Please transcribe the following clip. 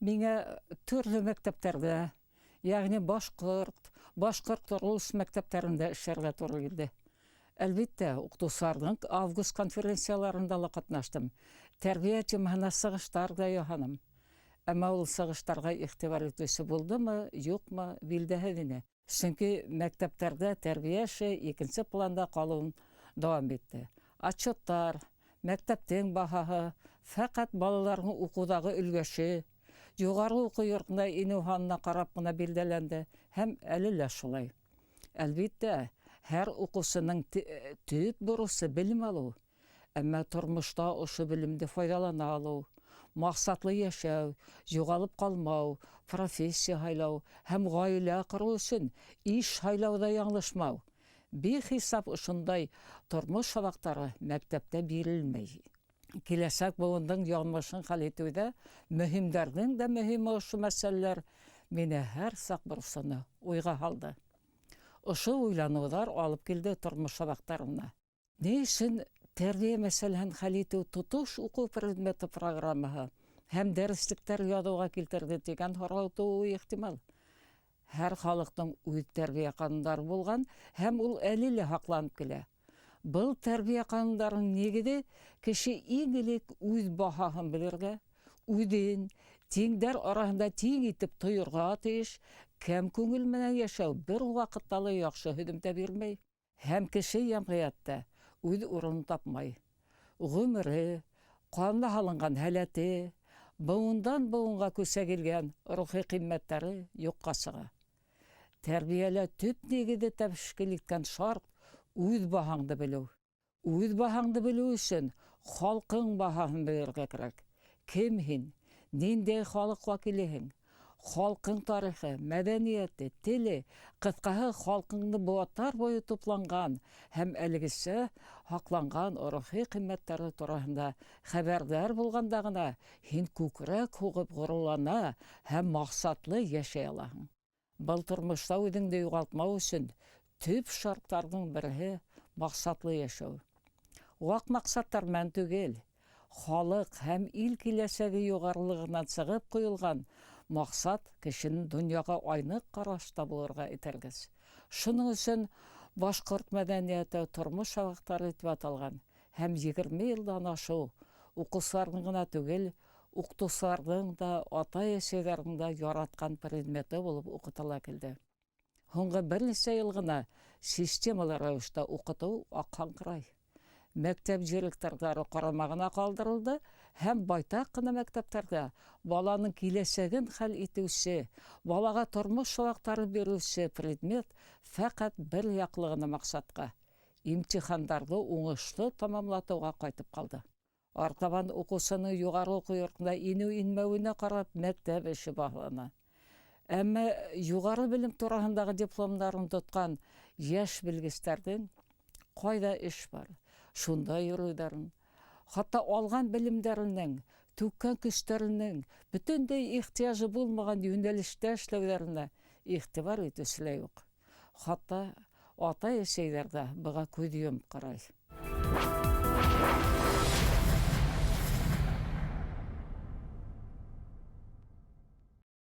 Миңә төрлө мәктәптәрҙә, йәғни башҡорт, башҡорт-рус мәктәптәрендә эшләргә тура килде. Әлбиттә, уҡытыусыларҙың август конференцияларында ла ҡатнаштым, тәрбиә темаһына сығыштар ҙа яһаным. Әммә ул сығыштарға иғтибар итеүсе булдымы, юҡмы, билдәһеҙ ине. Сөнки мәктәптәрҙә тәрбиә эше икенсе планда ҡалыуын дауам итте. Отчеттар, мәктәптең баһаһы, фәҡәт балаларҙың уҡыуҙағы өлгәше, юғары уҡыу йортона инеү һанына ҡарап ҡына билдәләнде һәм әле лә шулай. Әлбиттә, һәр уҡыусының төп бурысы белем алыу. Әммә тормошта ошо белемде файҙалана алыу, маҡсатлы йәшәү, юғалып ҡалмау, профессия һайлау һәм ғаилә ҡороу өсөн иш һайлауҙа яңылышмау, бихисап ошондай тормош һабаҡтары мәктәптә бирелмәй. Киләсәк быуындың яҙмышын хәл итеүҙә мөһимдәрҙең дә мөһиме ошо мәсьәләләр мине һәр саҡ борсоно, уйға һалды. Ошо уйланыуҙар алып килде тормош һабаҡтарына. Ни өсөн тәрбиә мәсьәләһен хәл итеү тотош уҡыу предметы программаһы һәм дәреслектәр яҙыуға килтерҙе тигән һорау тыуыуы ихтимал. Һәр халыҡтың үҙ тәрбиә ҡанундары булған һәм ул әле лә һаҡланып килә. Был тәрбиә ҡанундарының нигеҙе кеше иң элек үҙ баһаһын белергә, үҙен тиңдәр араһында тиң итеп тойорға тейеш, кәм күңел менән йәшәү бер ваҡытта ла яҡшы һөҙөмтә бирмәй. Һәм кеше йәмғиәттә үҙ урынын тапмай. Ғүмере, ҡанлы һалынған һәләте, быуындан быуынға күсә килгән рухи ҡиммәттәре юҡҡа сыға. Тәрбиәлә төп нигеҙҙе тәшкил иткән шарт, үҙ баһаңды белеү. Үҙ баһаңды белеү өсөн халҡың баһаһын белергә кәрәк. Кем һин? Ниндәй халыҡ вәкилеһең? Халҡың тарихы, мәҙәниәте, теле, ҡыҫҡаһы, халҡыңды быуаттар буйы тупланған һәм әлегесә һаҡланған рухи ҡиммәттәре тураһында хәбәрҙар булғанда ғына һин күкрәк һуғып ғорурлана һәм маҡсатлы йәшәй алаһың. Был тормошта үҙеңде юғалтмау өсөн төп шарттарҙың береһе маҡсатлы йәшәү. Ваҡ маҡсаттар менән түгел, халыҡ һәм ил киләсәге юғарылығынан сығып ҡуйылған маҡсат кешене донъяға айныҡ ҡарашта булырға этәргес. Шуның өсөн башҡорт мәҙәниәте тормош һабаҡтары тип аталған һәм 20 йылдан ашыу уҡыусыларҙың ғына түгел, уҡытыусыларҙың да, атай-әсәйҙәрҙең дә яратҡан предметы булып уҡытыла килде. Һуңғы бер нисә йыл ғына системалы рәүештә уҡытыу аҡһаңҡырай. Мәктәп директорҙары ҡарамағына ҡалдырылды һәм байтаҡ ҡына мәктәптәрҙә баланың киләсәген хәл итеүсе, балаға тормош һабаҡтары биреүсе предмет фәҡәт бер яҡлы ғына маҡсатҡа, имтихандарҙы уңышлы тамамлатыуға ҡайтып ҡалды. Артабан уҡыусының юғары уҡыу йортона инеү-инмәүенә ҡарап мәктәп эше баһалана. Әммә юғары белем тураһындағы дипломдарын тотҡан йәш белгестәрҙең ҡайҙа эш бар, шунда йөрөүҙәрен, хатта алған белемдәренең, түккән көстәренең бөтөнләй ихтыяжы булмаған йүнәлештә эшләүҙәренә иғтибар итеүсе лә юҡ. Хатта атай-әсәйҙәр ҙә быға күҙ йомоп ҡарай.